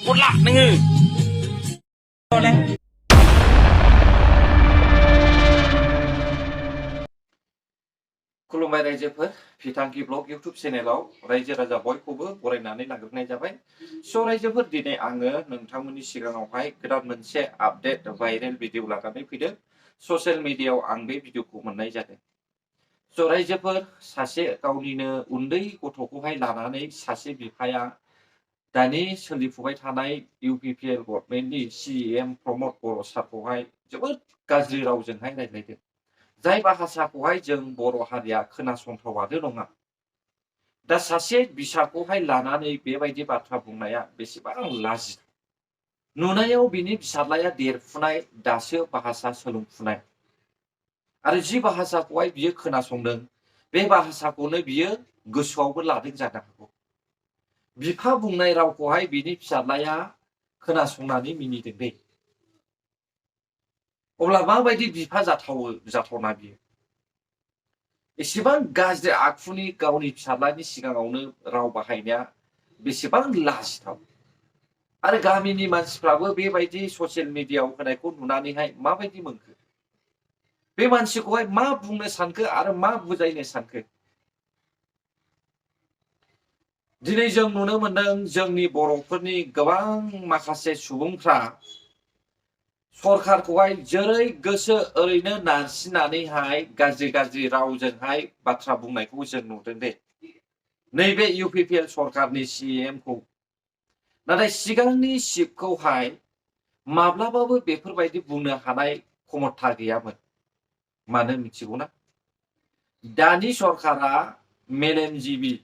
Pulak nengah. Boleh. खुलुमबाय रायजोफोर फिथांखि blog इउट्यूब चेनेलाव रायजो राजा बयखौबो बरायनानै लाग्रोनाय जाबाय। स' रायजोफोर दिनै आङो नोंथांमोननि सिगाङावहाय गोदान मोनसे आपडेट भाइरेल भिडिअ लानानै फैदों। ससियेल मिडियायाव आं बे भिडिअखौ मोननाय जादों। स' रायजोफोर सासे गावनिनो उन्दै गथ'खौहाय लानानै सासे बिफाया दानि सोलिफुबाय थानाय इउपिपिएल गभर्नमेन्टनि सिएम प्रमद बर' सारखौहाय जोबोद गाज्रि रावजोंहाय रायज्लायदों। जाय भाषाखौहाय जों बर' हारिया खोनासंथावानो नङा। दा सासे बिसाखौहाय लानानै बेबायदि बाथ्रा बुंनाया बेसेबां लाजिथाव। नुनायाव बिनि फिसाज्लाया देरफुनाय दासो भाषा सोलोंफुनाय आरो जि भाषाखौहाय बियो खोनासंदों बे भाषाखौनो बियो गोसोआवबो लादों जानो हागौ। बिफा बुंनाय रावखौहाय बिनि फिसाज्लाया खोनासंनानै मिनिदों दै। अब्ला माबायदि बिफा जाथावना बियो? एसेबां गाज्रि आखुनि गावनि फिसाज्लानि सिगाङावनो राव बाहायनाया बेसेबां लाजिथाव। आरो गामिनि मानसिफ्राबो बेबायदि ससियेल मिडियायाव होनायखौ नुनानैहाय माबायदि मोनखो? बे मानसिखौहाय मा बुंनो सानखो आरो मा बुजायनो सानखो? दिनै जों नुनो मोनदों जोंनि बर'फोरनि गोबां माखासे सुबुंफ्रा सरकारखौहाय जेरै गोसो ओरैनो नारसिननानैहाय गाज्रि गाज्रि रावजोंहाय बाथ्रा बुंनायखौ जों नुदों दे। नैबे इउपिपिएल सरकारनि सिएम खौ। नाथाय सिगांनि चिफखौहाय माब्लाबाबो बेफोरबायदि बुंनो हानाय क्षमता गैयामोन। मानो मिथिगौना? दानि सरकारा मेलेमजिबि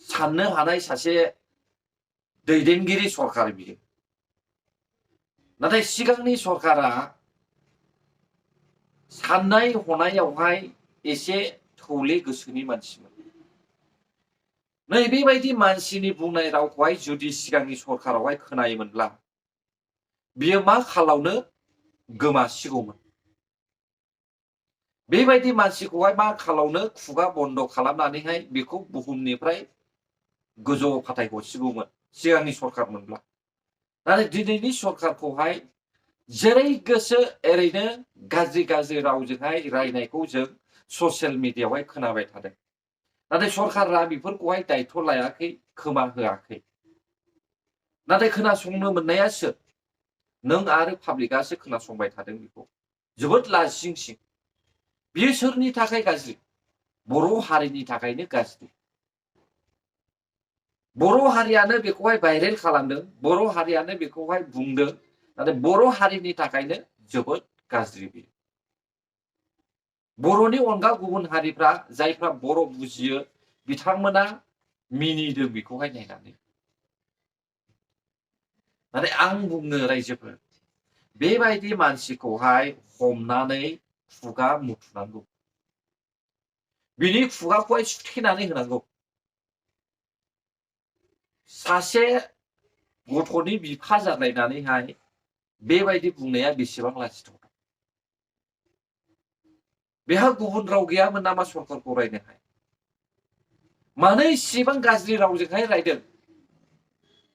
साननो हानाय सासे दैदेनगिरि सरकार बियो। नाथाय सिगांनि सरकारा साननाय हनायावहाय एसे थौले गोसोनि मानसिमोन। नैबेबायदि मानसिनि बुंनाय रावखौहाय जुदि सिगांनि सरकारावहाय खोनायोमोनब्ला बियो मा खालामनो गोमासिगौमोन। बेबायदि मानसिखौहाय मा खालामनो खुगा बन्द खालामनानैहाय बेखौ बुहुमनिफ्राय गोजौआव फाथायहरसिगौमोन सिगांनि सरकारमोनब्ला। नाथाय दिनैनि सरकारखौहाय जेरै गोसो एरैनो गाज्रि गाज्रि रावजोंहाय रायनायखौ जों ससियेल मिडियायावहाय खोनाबाय थादों। नाथाय सरकारा बेफोरखौहाय दायथ' लायाखै, खोमा होआखै। नाथाय खोनासंनो मोननाया सोर? नों आरो पाब्लिकआसो खोनासंबाय थादों बेखौ। जोबोद लाजिंसिं। बियो सोरनि थाखाय गाज्रि? बर' हारिनि थाखायनो गाज्रि। बर' हारियानो बेखौहाय भाइरेल खालामदों, बर' हारियानो बेखौहाय बुंदों। नाथाय बर' हारिनि थाखायनो जोबोद गाज्रि बियो। बर'नि अनगा गुबुन हारिफ्रा जायफ्रा बर' बुजियो बिथांमोना मिनिदों बेखौहाय नायनानै। नाथाय आं बुङो रायजोफोर, बेबायदि मानसिखौहाय हमनानै खुगा मुथुनांगौ। बिनि खुगाखौहाय सुथेनानै होनांगौ। सासे गथ'नि बिफा जालायनानैहाय बेबायदि बुंनाया बेसेबां लाजिथाव। बेहा गुबुन राव गैयामोन नामा सरकारखौ रायनोहाय? मानो इसेबां गाज्रि रावजोंहाय रायदों?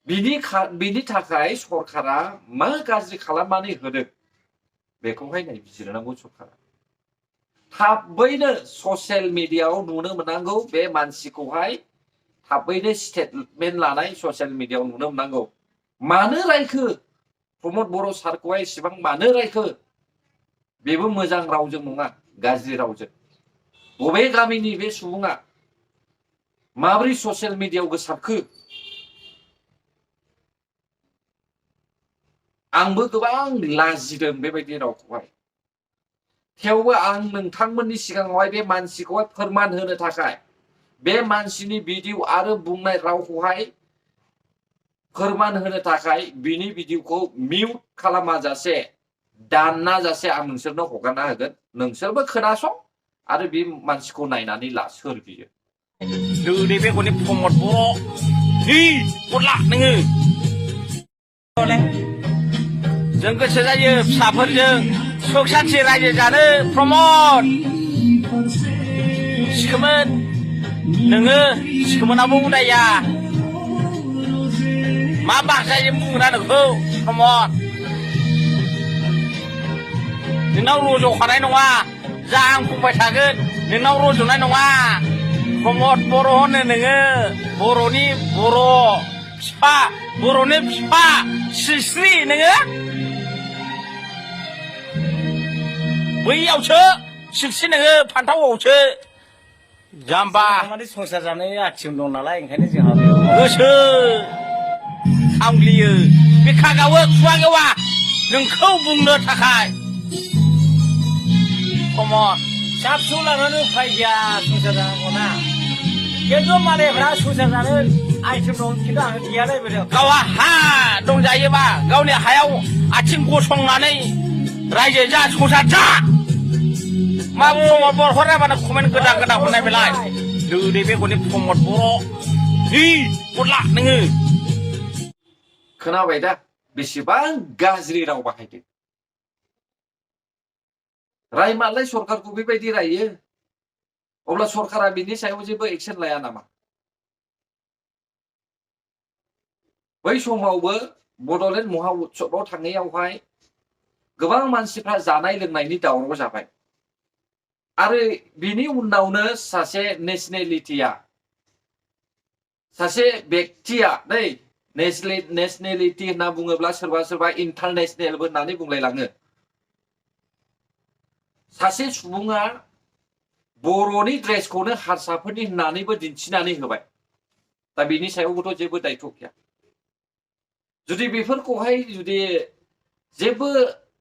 बिनि थाखाय सरकारा मा गाज्रि खालामनानै होदों बेखौहाय नायबिजिरनांगौ सरकारा। थाबैनो ससियेल मिडियायाव नुनो मोननांगौ बे मानसिखौहाय थाबैनो स्टेटमेन्ट लानाय ससियेल मिडियायाव नुनो मोननांगौ। मानो रायखो? प्रमद बर' सारखौहाय इसेबां मानो रायखो? बेबो मोजां रावजों नङा, गाज्रि रावजों। बबे गामिनि बे सुबुङा? माबोरै ससियेल मिडियायाव गोसारखो? आंबो गोबां लाजिदों बेबायदि रावखौहाय। थेवबो आं नोंथांमोननि सिगाङावहाय बे मानसिखौहाय फोरमान होनो थाखाय बे मानसिनि भिडिअ आरो बुंनाय रावखौहाय फोरमान होनो थाखाय बिनि भिडिअखौ मिउट खालामाजासे, दानना जासे आं नोंसोरनो हगारना होगोन। नोंसोरबो खोनासं आरो बे मानसिखौ नायनानै ला सोर बियो। नैबे गनि प्रमद बर' नि पulak नोङो। Boleh. जों गोसो जायो फिसाफोरजों सुख सान्थि रायजो जानो प्रमद। सिखोमोन नोङो सिखोमोनाबो उदाया। मा बासाजों बुंग्रा नोंखौ प्रमद नोंनाव रज'खानाय नङा जा आं बुंबाय थागोन नोंनाव रज'नाय नङा प्रमद बर' होनो नोङो बर'नि बर' बिफा बर'नि बिफा सिस्रि नोङो बैयावसो सिस्रि नोङो फान्थावआवसो जाम्बा माने संसार जानाय आथिं दं नालाय ओंखायनो जोंहा बेयाव गोसो खामग्लियो बिखा गावो खुगा गावा नोंखौ बुंनो थाखाय प्रमद फिसा फिसौ लानानै उफाय गैया संसार जानांगौना खिन्थु मालायफ्रा संसार जानो आइटेम दं खिन्थु आं गैया जाहैबाय गावहा हा दंजायोबा गावनि हायाव आथिं गसंनानै रायजो जा संसार जा मा प्रमद बर' हराबानो कमेन्ट गोदान गोदान हरनाय बेलाय गोदै बेगरनि प्रमद बर' हि गदला नोङो खोनाबाय दा बेसेबां गाज्रि राव बाहायदों रायमालाय सरकारखौ बेबायदि रायो अब्ला सरकारा बिनि सायाव जेबो एक्सन लाया नामा बै समावबो बड'लेण्ड महा उत्सबआव थांनायावहाय गोबां मानसिफ्रा जानाय लोंनायनि दावराव जाबाय आरो बिनि उनावनो सासे नेशनेलिटिया सासे व्यक्तिया नै नेशनेलिटि होनना बुङोब्ला सोरबा सोरबा इन्टारनेशनेलबो होननानै बुंलायलाङो सासे सुबुङा बर'नि ड्रेसखौनो हारसाफोरनि होननानैबो दिन्थिनानै होबाय दा बिनि सायावबोथ' जेबो दायथ' गैया जुदि बेफोरखौहाय जुदि जेबो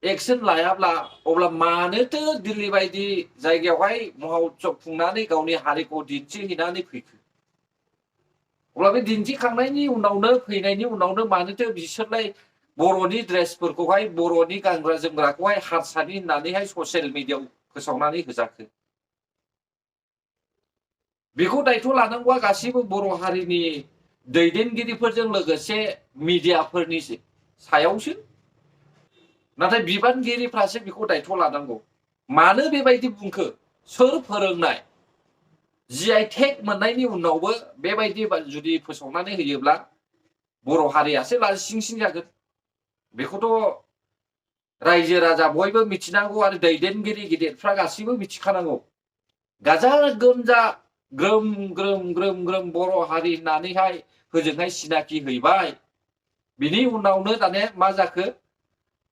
एक्सन लायाब्ला अब्ला मानोथो दिल्ली बायदि जायगायावहाय महा उत्सब खुंनानै गावनि हारिखौ दिन्थिहैनानै फैखो अब्ला बे दिन्थिखांनायनि उनावनो फैनायनि उनावनो मानोथो बिसोरलाय बर'नि ड्रेसफोरखौहाय बर'नि गानग्रा जोमग्राखौहाय हारसानि होननानैहाय ससियेल मिडियायाव फोसावनानै होजाखो बेखौ दायथ' लानांगौआ गासैबो बर' हारिनि दैदेनगिरिफोरजों लोगोसे मिडियाफोरनि सायावसो नाथाय बिबानगिरिफ्रासो बेखौ दायथ' लानांगौ मानो बेबायदि बुंखो सोर फोरोंनाय GI टेग मोननायनि उनावबो बेबायदि जुदि फोसावनानै होयोब्ला बर' हारियासो लासिंसिं जागोन बेखौथ' रायजो राजा बयबो मिथिनांगौ आरो दैदेनगिरि गिदिरफ्रा गासैबो मिथिखानांगौ गाजा गोमजा ग्रोम ग्रोम ग्रोम ग्रोम बर' हारि होननानैहाय होजोंहाय सिनाखि हैबाय बिनि उनावनो दाने मा जाखो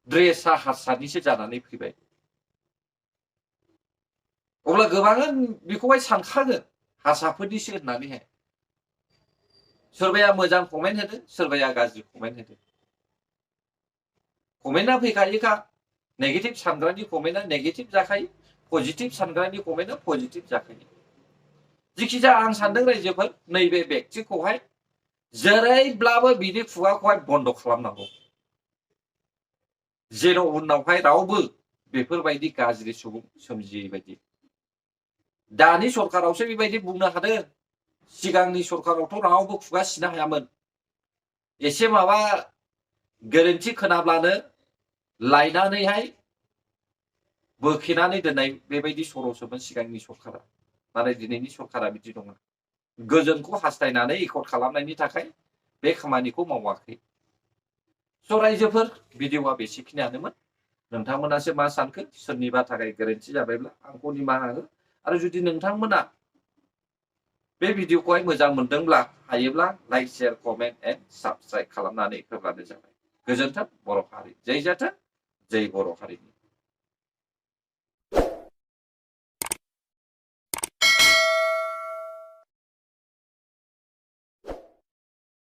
ड्रेसा हारसानिसो जानानै फैबाय अब्ला गोबाङानो बेखौहाय सानखागोन हारसाफोरनिसो होननानैहाय सोरबाया मोजां कमेन्ट होदों सोरबाया गाज्रि कमेन्ट होदों कमेन्टआ फैखायोखा नेगेटिभ सानग्रानि कमेन्टआ नेगेटिभ जाखायो पजिटिभ सानग्रानि कमेन्टआ पजिटिभ जाखायो जिखिजाया आं सानदों रायजोफोर नैबे व्यक्तिखौहाय जेरैब्लाबो बिनि खुगाखौहाय बन्द खालामनांगौ जेन' उनावहाय रावबो बेफोरबायदि गाज्रि सुबुं सोमजियै बायदि दानि सरकारावसो बेबायदि बुंनो हादों सिगांनि सरकारावथ' रावबो खुगा सिनो हायामोन एसे माबा गोरोन्थि खोनाब्लानो लायनानैहाय बोखेनानै दोननाय बेबायदि सरसोमोन सिगांनि सरकारा नाथाय दिनैनि सरकारा बिदि नङा गोजोनखौ हास्थायनानै एकर्ड खालामनायनि थाखाय बे खामानिखौ मावाखै स' रायजोफोर भिडिअआ बेसेखिनियानोमोन नोंथांमोनासो मा सानखो सोरनिबा थाखाय गोरोन्थि जाबायब्ला आंखौ निमाहा हो आरो जुदि नोंथांमोना बे भिडिअखौहाय मोजां मोनदोंब्ला हायोब्ला like share comment and subscribe खालामनानै होब्लानो जाबाय गोजोन्थों बर' हारि जै जाथों जै बर' हारिनि